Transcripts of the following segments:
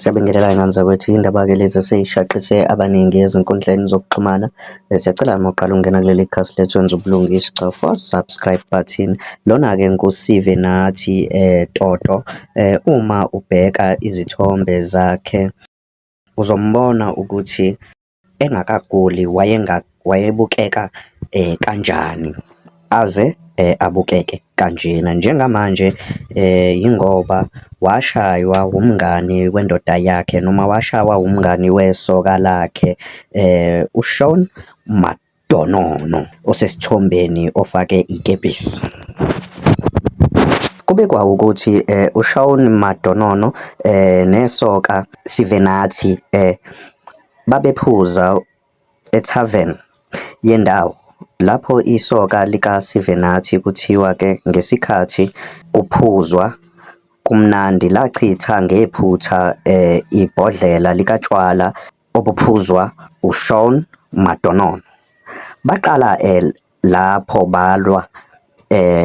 Siyabingelela y'ngane zakwethu, iy'ndaba-ke lezi esey'shaqise abaningi ezinkundleni zokuxhumana. Siyacela uma uqala ukungena kuleli khasi lethu wenze ubulungiswa, ucofe u-subscribe button. Lona-ke nguSivenathi Toto. Uma ubheka izithombe zakhe, uzombona ukuthi engakaguli wayebukeka kanjani, aze abukeke kanjena. Njengamanje yingoba washaywa umngani wendoda yakhe, noma washawa umngani wesoka lakhe, u-Shaun Madonsno, osesithombeni ofake ikepisi. Kubikwa ukuthi u-Shaun Madonsno nesoka Sivenathi babephuza e-tavern yendawo, lapho isoka likaSivenathi kuthiwa-ke ngesikhathi kuphuzwa kumnandi lachitha ngephutha ibhodlela likatshwala obuphuzwa u-Shaun Madonsno. Baqala lapho balwa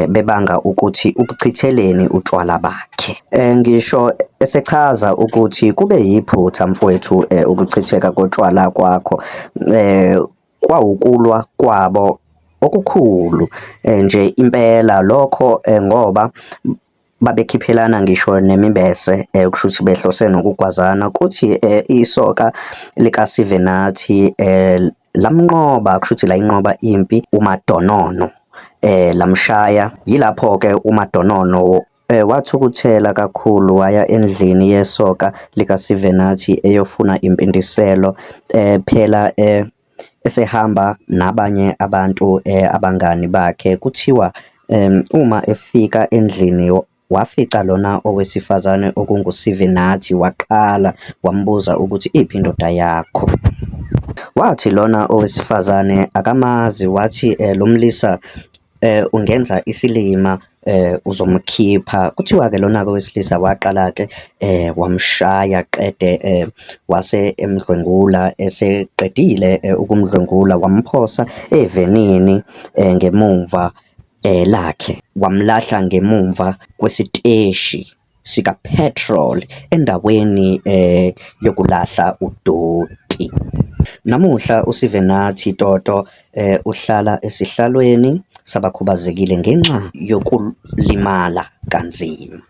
bebanga ukuthi ubuchitheleni utshwala bakhe. Ngisho esechaza ukuthi kube yiphutha mfowethu ukuchitheka kotshwala kwakho, kwawukulwa kwabo okukhulu nje impela lokho ngoba babekhiphelana ngisho nemibese kushuthi behlose nokugwazana. Kuthi isoka likaSivenathi lamnqoba, kushuthi layinqoba impi uMadonono lamshaya. Yilapho-ke uMadonono wathukuthela kakhulu waya endlini yesoka likaSivenathi eyofuna impindiselo phela esehamba nabanye abantu abangani bakhe. Kuthiwa uma efika endlini wafica lona owesifazane okunguSivenathi waqala wambuza ukuthi iphi indoda yakho. Wathi lona owesifazane akamazi, wathi lo mlisa ungenza isilima uzomkhipha. Kuthiwa-ke lona-ke owesilisa waqala-ke wamshaya qede wase emdlwengula, eseqedile ukumdlwengula wamphosa evenini ngemumva lakhe, wamlahla ngemumva kwesiteshi sika-petrol endaweni yokulahla udoti. Namuhla uSivenathi Toto uhlala esihlalweni sabakhubazekile ngenxa yokulimala kanzima.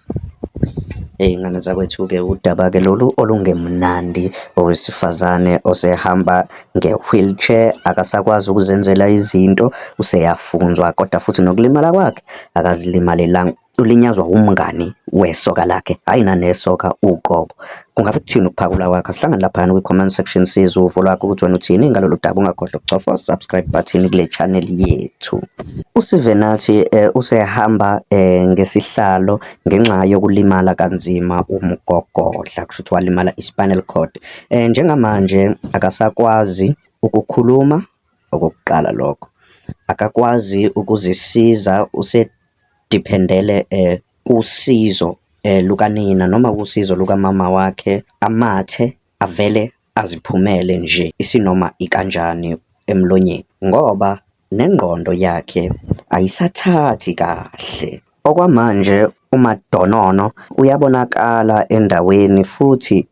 Ey'ngane zakwethu-ke udaba-ke lolu olungemnandi, owesifazane osehamba nge-wheelchair, akasakwazi ukuzenzela izinto, useyafunzwa, kodwa futhi nokulimala kwakhe akazilimalelanga, ulinyazwa umngani wesoka lakhe, hhayi nanesoka uqobo. Kungabe kuthini ukuphawula kwakho? Asihlangane laphayana kwi-comment section sizwe uvo lwakho ukuthi wena uthini ngalolu daba. Ungakhohlwa ukucofa u-subscribe button kule channel yethu. USivenathi usehamba ngesihlalo ngenxa yokulimala kanzima umgogodla, kusho ukuthi walimala i-spinal cord. Njengamanje akasakwazi ukukhuluma, okokuqala lokho, akakwazi ukuzisiza, usediphendele kusizo lukanina noma kusizo lukamama wakhe, amathe avele aziphumele nje isinoma ikanjani emlonyeni, ngoba nengqondo yakhe ayisathathi kahle. Okwamanje uMadonono uyabonakala endaweni futhi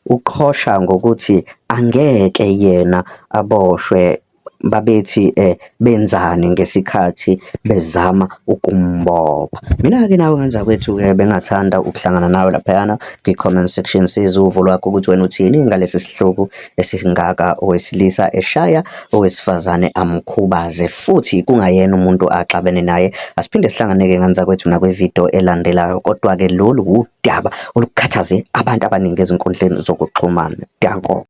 uqhosha ngokuthi angeke yena aboshwe babethi benzani ngesikhathi bezama ukumbopha. Mina-ke nawe ngane zakwethu-ke bengingathanda ukuhlangana nawe laphayana kwi-comment section sizwe uvo lwakho ukuthi wena uthini ngalesi sihluku esingaka owesilisa eshaya owesifazane amkhubaze futhi kungayena umuntu axabene naye. Asiphinde sihlangane-ke ngane zakwethu nakwividiyo elandelayo, kodwa-ke lolu wudaba olukhathaze abantu abaningi ezinkundleni zokuxhumana. Danko.